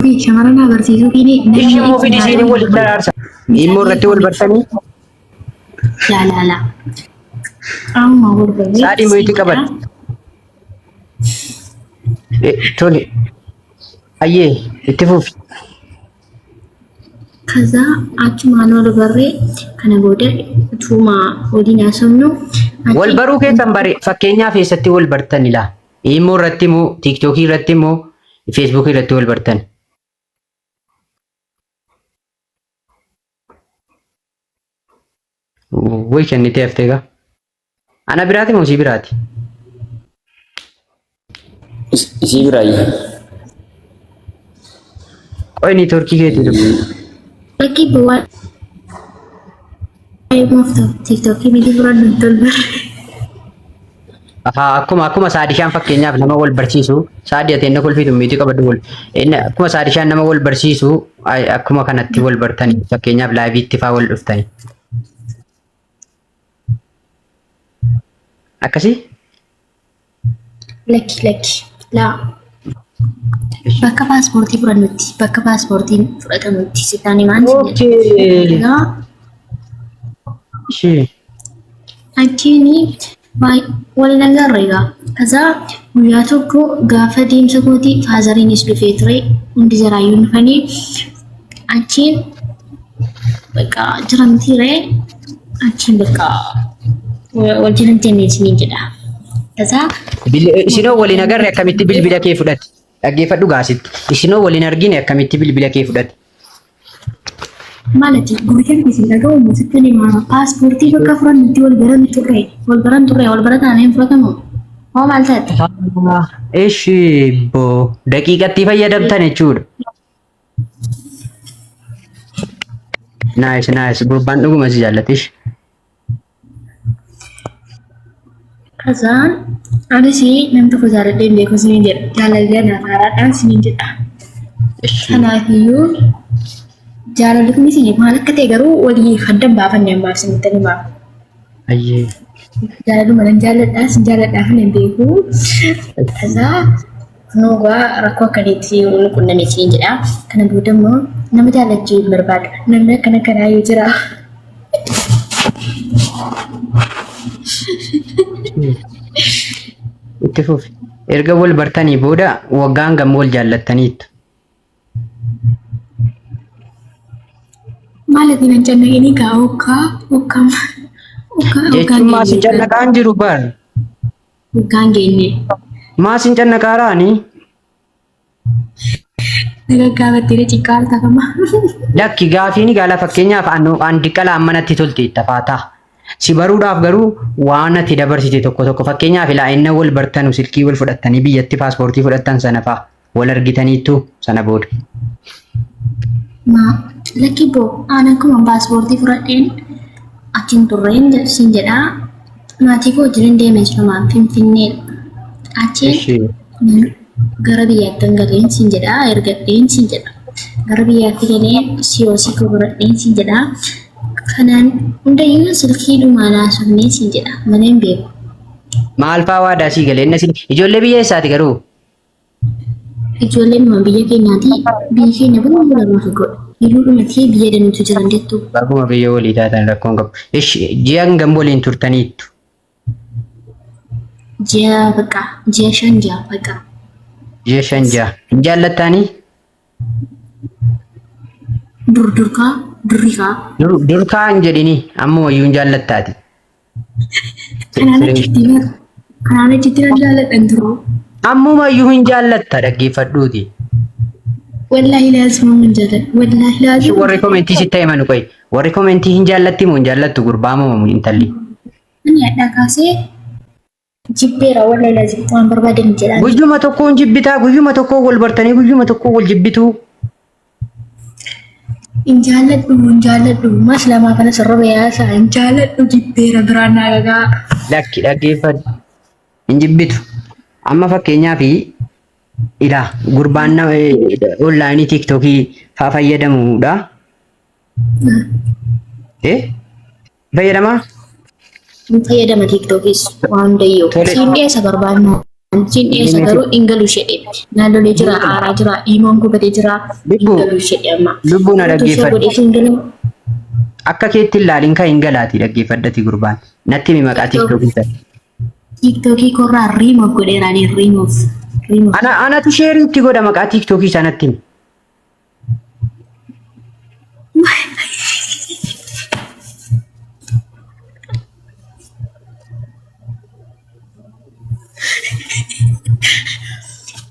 fi shamarran haa barsiisuu fi Ishii immoo fidi isiin walitti araarsa. Immoo irratti wal bartanii Jaalala. Qaamuma wal barree. Saadii mo'itti qabadhu. Tole. Ayyee itti fufi. ከዛ achumaan wal barree kana booda utuma waliin haasofnu Wal baruu keessan bare fakkeenyaaf eessatti wal bartani laa? Imoo irratti moo tiiktookii irratti moo feesbuukii irratti wal bartan? Way kennitee haftee gaa. Ana biraati moo isii biraati? Isii biraayi. Qoy niitoorkii keetii dhufu. Bakki bu'aa moofta tiiktookii miti fudhannu hin tolbarre. Ahaa, akkuma saadishaan fakkeenyaaf nama wal barsiisu saadi ati inni kolfitu miitii qabadhu wal inni akkuma saadishaan nama wal barsiisu akkuma kanatti wal bartanii fakkeenyaaf laayiviitti faa wal dhuftanii. Akkasii? Lakki lakki laa bakka paaspoortii fudhannutti bakka paaspoortiin fudhatamutti sitaan himaan sin jedha. Okay. Egaa Ishee. achiin wal agarre egaa. Kaza guyyaa tokko gaafa deemsa kootii faazariinis dhufee ture hundi jaraayyuu dhufanii achiin bakka jiramtii ree achiin bakka wajjin hin jenne isiniin jedha. Kaza Isinoo waliin agarre akkamitti bilbila kee fudhate? Dhaggeeffadhu gaasitti. Isinoo waliin argine akkamitti bilbila kee fudhate? Maalati gurri isin dhaga'u sitti ni maama. Paaspoortii bakka fudhannutti wal baran turre wal baran turre wal bara taanee hin fudhatamu. Hoo maal taate? Ishi boo daqiiqatti fayyadamtan jechuudha. Nice nice gurbaan dhuguma si jaallate ishi. Kazaan anis nam tokko jaaladhee hin beeku isiniin jedha. Jaalalli anaaf haaraadhaan isiniin jedha. Ishi. Kanaafiyyuu jaalalli kunis maal akka ta'e garuu walii adda hin baafanne ammaaf isinitti himaa. Ayyee. Jaalaluma nan jaalladhaa isin jaalladhaaf hin beeku. Kazaa kunoo gaa rakkoo akkaniitti nu qunname isiniin jedha. Kana booda immoo nama jaallachuu hin barbaadu. Namni akkana kanaa yoo jira. Itti fufi. Erga wal bartanii booda waggaa hangam wal jaallattaniittu? Maal ati nan cannaqinii gaa hokkaa hokkaa hokkaa Jechuun maa si cannaqaan jiru bar. Hoggaan geenne. Maa sin cannaqaaraani? Nagaggaabattee ciqqaa tafama. Lakki gaafiin gaala fakkeenyaaf an diqala amma natti tolte itti faataa. Si baruudhaaf garuu waan ati dabarsite tokko tokko fakkeenyaaf ilaa inna wal bartanu silkii wal fudhattanii biyyatti paaspoortii fudhattan sana fa'a wal argitaniittu sana booda. Ma lakki boo aan akkuma paaspoortii fudhadheen achiin turreen sin jedhaa maatii koo wajjin deeme jirumaan Finfinnee achiin Ishee. Gara biyyaatti galeen sin jedhaa ergadheen sin jedha. Gara biyyaatti galee COC koo baradheen sin jedhaa. Kanaan hundayyuu silkii dhumaan haasofnee sin jedha malee hin beeku. Maal faa waadaa sii galee inni ijoollee biyya eessaati garuu? Ijoolleen biyya keenyaati. Biyyi keenya baay'ee nama fagoo. Yeroo dhumatee biyya danuutu jiran jettu. Baguma biyya walii taatan rakkoon qabu. Ishi ji'a hangam waliin turtaniittu? Ji'a bakka ji'a 5 6 bakka. Ji'a 5 6. Hin jaallattaanii? Dur durkaa durrikaa. Dur durkaa hin jedhini ammuma iyyuu hin jaallattaati. Kanaan achitti bar kanaan achitti nan jaalladhan turuu. Ammuma iyyuu hin jaallatta dhaggeeffadhuuti. Wallaahi laazima hin jaalladhu. Wallaahi laazima. Warri komentii sitti himan qoy. Warri komentii hin jaallatti moo hin jaallattu gurbaa moo intalli? Ani hadhaa kaasee jibbeera wallaahi laazima waan barbaadan jedhaan. Guyyuma tokkoon jibbitaa guyyuma tokkoon wal bartanii guyyuma tokkoon wal jibbituu. Hin jaalladhu hin jaalladhu mas lamaa kana sirriba yaasaa hin jaalladhu jibbeera biraan naa gagaa. Lakki dhaggeeffadhu. Hin jibbitu. Amma fakkeenyaaf ilaa gurbaan nama onlaayinii tiiktookii faa fayyadamuudha. Eh? Fayyadamaa? Hin fayyadama tiiktookis waan hundayyuu. Tole. Siin dhiyeessa barbaadnu. Siin dhiyeessa garuu hin galu jedhe. Naan lolee jira, aaraa jira, imoon gubatee jira, hin Lubbuu galu jedhe amma. lubbuu na Utuu ishee dhaggeeffadhu. godhee hin galu. Akka keetti hin laalin kan hin galaati dhaggeeffadhati gurbaan. Natti himi maqaa tiiktookii sana. Tiiktookii korraa riimoof godheera ani riimoof. Riimoof. Ana anatu sheerii itti godha maqaa tiiktookii sanatti himi.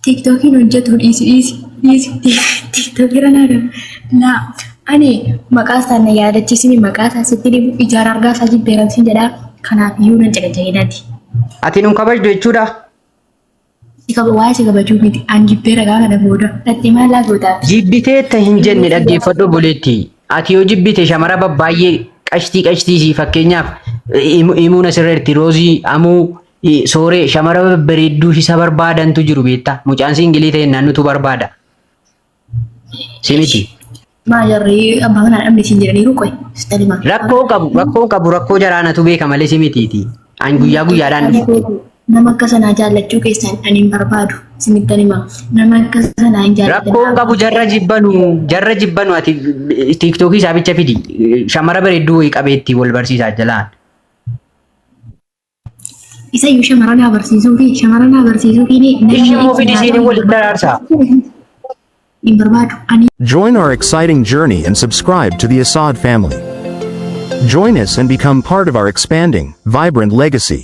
Tiiktookiin hojjetu dhiisi dhiisi dhiisi tiiktookii irra naa gala. Laa ani maqaa isaa na yaadachiisini maqaa isaa sitti dhibu ijaara argaa isaa jibbeeran siin jedhaa kanaaf iyyuu nan caqacaqinaati. Ati nun kabajdu jechuudha. Si kaba waa'ee si kabajuu miti an jibbeera gaafa kana booda. Ati maal laa gootaati? Jibbiteetta hin jenne dhaggeeffadhu obboleetti. Ati yoo jibbite shamara babbaay'ee qashtii qashtii si fakkeenyaaf himuun asirra jirti roozii amuu sooree shamara babbareedduu isa barbaadantu jiru beektaa. Mucaan siingilii ta'e naannutu barbaada. Si miti. Maa jarri abbaa manaa dhabne siin jedhaniiru qoy sitti himaa. Rakkoo qabu rakkoo qabu rakkoo jaraanatu beeka malee si mitiiti. An guyyaa guyyaadhaan dhufu. Nama akka sanaa jaallachuu keessan ani hin barbaadu sinittan hima. Nama akka sanaa hin jaallatin. Rakkoon qabu jarra jibbanu jarra jibbanu ati tiiktookii isaa bicha fidi shamara bareedduu wayii qabeetti wal barsiisaa jalaan. Isa iyyuu shamara naa barsiisuu fi shamara naa barsiisuu fi Ishii immoo fidi isiin walitti araarsaa. Hin barbaadu. Ani Join our exciting journey and subscribe to the Assad family. Join us and become part of our expanding, vibrant legacy.